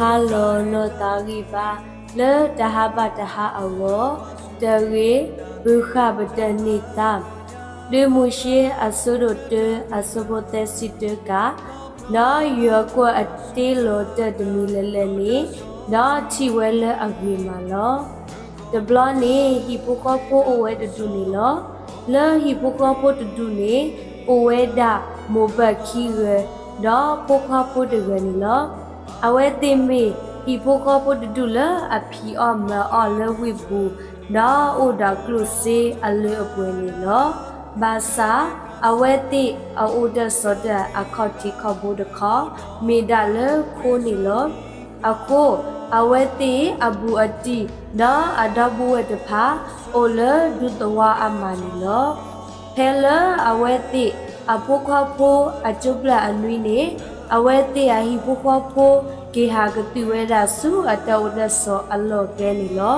ဟါလီၤနီၢ်သးဂံၢ်ဘါ လၢတဟါဘၣ်တဟါအဂီၢ်, တၢ်ဂ့ၢ်, ပဃၣ်ပတၢၢ်န့ၢ်သါ, ဒုးမိၤၡ့အဆၢဒိၣ်တၢ အဆၢဖိသၢဆံတၢကး, ဒီးယွၤကွၢ်အတ့လီၤတၢ်တမံၤလၢာ်လၢာ်န့ၣ်, ဒီးထံၣ်ဝဲလၢအဂ့ၤမးလီၤ. တဘျီန့ၣ် ဟံၣ်ဖိဃီဖိအိၣ်ဝဲတဒူၣ်န့ၣ်လီၤ. လၢဟံၣ်ဖိဃီဖိတဒူၣ်န့ၣ် အိၣ်ဝဲဒၣ်မိၢ်ပၢ်ခံဂၤ, ဒီးဖိခွါဖိတဂၤန့ၣ်လီၤ. အဝဲသ့ၣ်မ့ၢ်ဟံၣ်ဖိဃီဖိတဒူၣ်လၢအဖံးအီၣ်မၤအီၣ်လၢဝ့ၢ်ပူၤ, ဒီးအိၣ်ဒီးကျိၣ်စ့အလၢအပှဲၤန့ၣ်လီၤ. ဘၣ်ဆၣ် အဝဲသ့ၣ်အအိၣ်တၢ်ဆိးတၢ်အခီၣ်ထံးခီၣ်ဘိတခီ မ့ၢ်ဒၣ်လၢခိန့ၣ်လီၤ. အဃိ အဝဲသ့ၣ်အဘူးအတံၢ် ဒီးအဒီပုၢ်ဝဲၢ်တဖၣ် အိၣ်လၢဒူသဝီအါမးန့ၣ်လီၤ. ဖဲလၢအဝဲသ့ၣ်အဖိခွါဖိအကၠိပျၢ်အနွံန့ၣ် အဝဲသ့ၣ်အဟံၣ်ဖိဃီဖိ က့ၤဟးကသုၣ်ဝဲဒၣ်ဆူအတၢ်အိၣ်တၢ်ဆိးအလီၢ်ကျဲန့ၣ်လီၤ.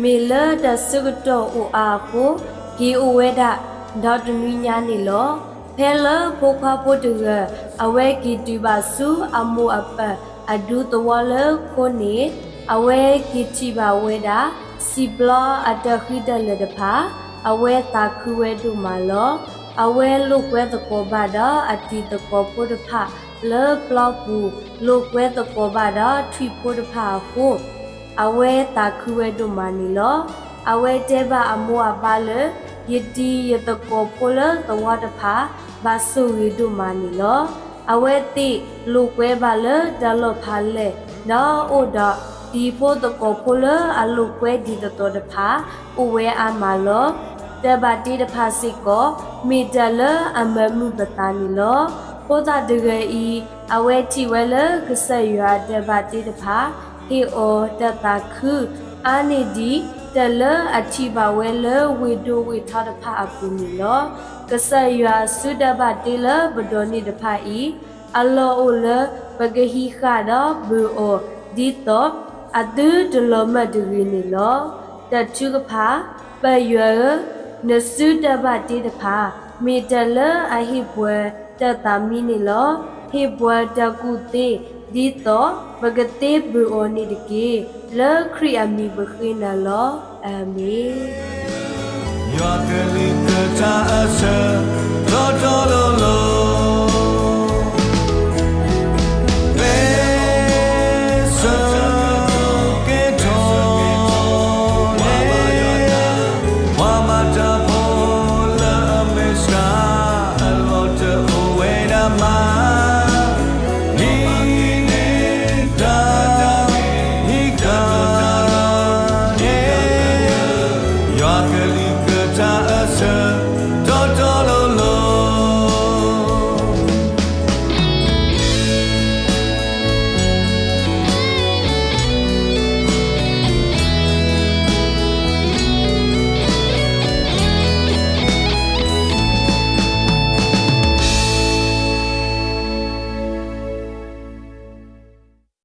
မ့ၢ်လၢတၢ်ဆၢကတီၢ်အိၣ်အါအဃိ က့ၤအိၣ်ဝဲဒၣ်ဒီတနွံညါန့ၣ်လီၤ. ဖဲလၢဖိခွါဖိတဂၤ အဝဲက့ၤတုၤဘၣ်ဆူအမိၢ်အပၢ်အဒူသဝီလၢခိန့ၣ် အဝဲက့ၤထံၣ်ဘၣ်ဝဲဒၣ် စံာ်ပျီအတၢ်ဃံတၢ်လၤတဖၣ် အဝဲသးခုဝဲဒိၣ်မးလီၤ. အဝဲလိာ်ကွဲသကိးဘၣ်ဒီးအတံၤသကိးဖိတဖၣ်လၢပျီပူၤ, လိာ်ကွဲသကိးဘၣ်ဒီးထွံၣ်ဖိတဖၣ်အဃိ အဝဲသးခုဝဲဒိၣ်မးန့ၣ်လီၤ. အဝဲတဲဘၣ်အမိၢ်အပၢ်လၢ ယတံၤယသကိးဖိလၢသဝီတဖၣ် ဘၣ်ဆိၣ်ဂ့ၤဒိၣ်မးန့ၣ်လီၤ. အဝဲသ့ၣ်လိာ်ကွဲဘၣ်လၢတၢ်လီၢ်ဖးလဲၢ်, ဒီးအိၣ်ဒီးတံၤဖိသကိးဖိလၢအလိာ်ကွဲဒ်သိးသိးတဖၣ် အိၣ်ဝဲအါမးလီၤ. တၢ်ဘၣ်တ့တဖၣ်စ့ၢ်ကီး မ့ၢ်တၢ်လၢအမၤမုာ်ပသးန့ၣ်လီၤ. ဖိသၣ်တဂၤအံၤ အဝဲထံၣ်ဝဲလၢကစၢ်ယွၤအတၢ်ဘၣ်တ့တဖၣ် ဟ့ၣ်အီၤတၢ်သးခု အါန့ၢ်ဒံးတၢ်လၢအထံၣ်ဘၣ်ဝဲလၢဝ့ၢ်ဒိၣ်ဝ့ၢ်ထီတဖၣ်အပူၤန့ၣ်လီၤ. ကစၢ်ယွၤအစုတၢ်ဘၣ်တ့လၢပဒိးန့ၢ်တဖၣ်အံၤ အလီၢ်အိၣ်လၢပကဟံးဃာ်ဒီးဘုၣ်အီၤ ဒ်သိးအသုတလီၤမၢ်တဂ့ၤန့ၣ်လီၤ. တၢ်ထုကဖၣ်, ပၢ်ယွၤဧၢ, နစုတၢ်ဘၣ်တ့တဖၣ် မ့ၢ်တၢ်လၢအဟ့ၣ်ပှၤတၢ်သးမံန့ၣ်လီၤ. ဟ့ၣ်ပှၤတၢ်ကူၣ်သ့ ဒ်သိးပကသ့ဘုၣ်အီၤန့ၣ်တက့ၢ်. လၢခရံာ်အမံၤပဃ့နၤလီၤ. အၤမ့ၣ်. ယွၤကလုၢ်ကထါအဆၢ